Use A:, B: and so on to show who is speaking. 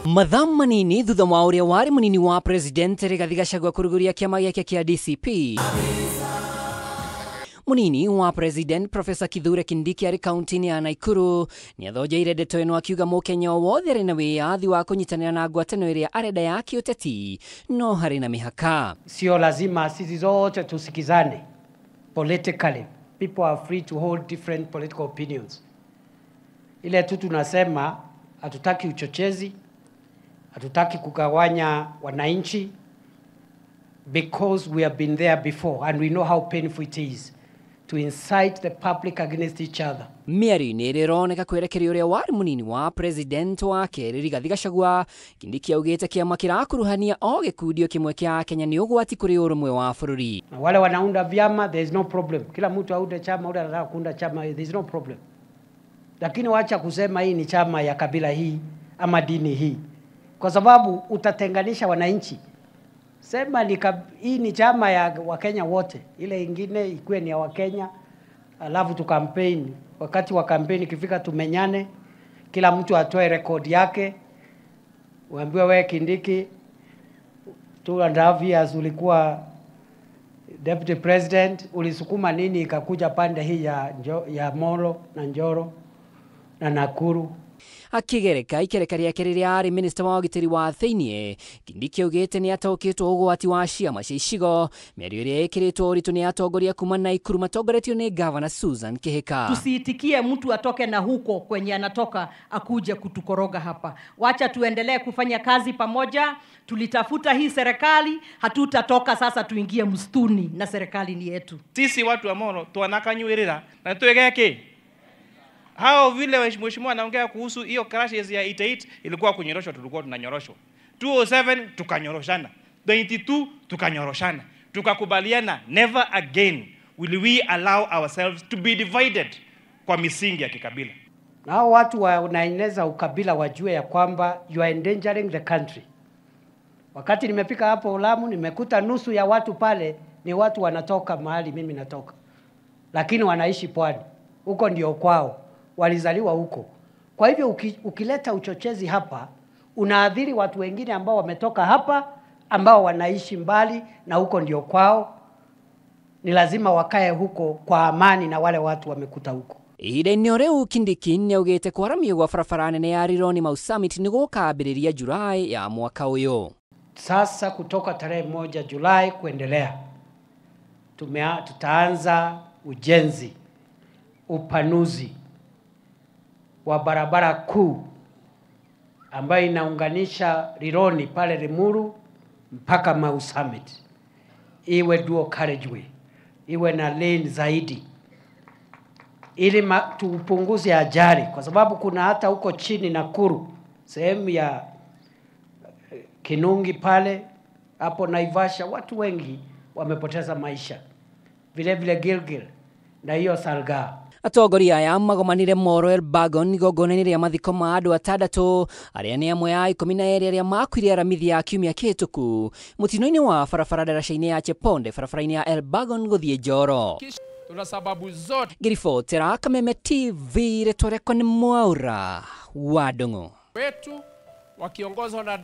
A: Mathaa manini thutha wa ũrĩa warĩ mũnini wa president Rigathi Gachagua kũrugũria kĩama gĩake kĩa DCP. Munini wa president Professor Kithure Kindiki arĩ kaunti-inĩ ya Nakuru nĩathonjeire ndeto ĩno akiuga mũkenya o wothe arĩ na wĩyathi wa kũnyitanĩra na ngwatanĩro ĩrĩa arenda ya kĩũteti no harĩ na mĩhaka.
B: Sio lazima sisi zote tusikizane politically. People are free to hold different political opinions. Ile tu tunasema hatutaki uchochezi, hatutaki kugawanya wananchi, because we have been there before and we know how painful it is to incite the public against each other.
A: Mĩario-inĩ ĩrĩa ĩroneka kwerekeria ũrĩa warĩ mũnini wa president wa kerĩ Rigathi Gachagua, Kindiki augĩte kĩama kĩrakuruhania o gĩkundi kĩmwe kĩa Kenya nĩ ũgwati kũrĩ ũrũmwe wa bũrũri.
B: Na wale wanaunda vyama, there is no problem. Kila mtu aunde chama, ule anataka kuunda chama, there is no problem. Lakini wacha kusema hii ni chama ya kabila hii ama dini hii, kwa sababu utatenganisha wananchi. Sema ni hii ni chama ya Wakenya wote, ile ingine ikuwe ni ya Wakenya, alafu tu campaign. Wakati wa campaign ikifika tumenyane, kila mtu atoe rekodi yake. Uambiwe wewe Kindiki, 2.5 years ulikuwa deputy president, ulisukuma nini ikakuja pande hii ya Molo na Njoro na Nakuru?
A: Akigereka ikereka rĩake rĩrĩa arĩ minista wa ũgitĩri wa thĩiniĩ, Kindiki augĩte nĩ ataũkĩtwo ũgwati wa ciama cia icigo. Mĩario ĩrĩa ĩkĩrĩtwo ũritũ nĩ atongoria kuma Nakuru matongoretio nĩ Gavana Susan Kihika.
C: Tusiitikie mtu atoke na huko kwenye anatoka akuje kutukoroga hapa. Wacha tuendelee kufanya kazi pamoja. Tulitafuta hii serikali, hatutatoka sasa tuingie msituni na serikali ni yetu.
D: Sisi watu wa Molo twanakanyuirira na twegeke. Hao vile mheshimiwa anaongea kuhusu hiyo crashes ya 88 ilikuwa kunyoroshwa, tulikuwa tunanyoroshwa. 207 tukanyoroshana, 22 tukanyoroshana. Tukakubaliana never again will we allow ourselves to be divided kwa misingi ya kikabila.
B: Na hao watu wanaeneza ukabila wajue ya kwamba you are endangering the country. Wakati nimefika hapo Lamu nimekuta nusu ya watu pale ni watu wanatoka mahali mimi natoka, lakini wanaishi pwani. Huko ndio kwao, walizaliwa huko. Kwa hivyo ukileta uchochezi hapa unaathiri watu wengine ambao wametoka hapa, ambao wanaishi mbali na huko ndio kwao. Ni lazima wakae huko kwa amani na wale watu wamekuta huko.
A: Ihinda-inĩ o rĩu Kindiki nĩaugĩte kwaramio gwa barabara nene ya Rironi Mau Summit nĩgũkambĩrĩria Julai ya mwaka ũyũ.
B: Sasa kutoka tarehe 1 Julai kuendelea tutaanza ujenzi, upanuzi wa barabara kuu ambayo inaunganisha Rironi pale Limuru mpaka Mau Summit. Iwe dual carriageway, iwe na lane zaidi, ili tupunguze ajali, kwa sababu kuna hata huko chini Nakuru, sehemu ya Kinungi pale hapo Naivasha, watu wengi wamepoteza maisha. Vile vile Gilgil na hiyo Salga.
A: Atongoria aya magomanire Molo Elbagon igongona-inĩ rĩa mathiko ma andũ atandatũ arĩa nĩ amwe a 12 arĩa makuire Aramithi ya kiumia kĩhĩtũku mũtino-inĩ wa barabara ndaraca-inĩ ya Cheponde barabara-inĩ ya Elbagon gũthiĩ Njoro.
E: Tuna sababu zote.
A: Ngĩribotera Kameme TV, rĩtwa rĩakwa nĩ Mwaura wa Ndung'u.
E: Wetu wakiongozwa na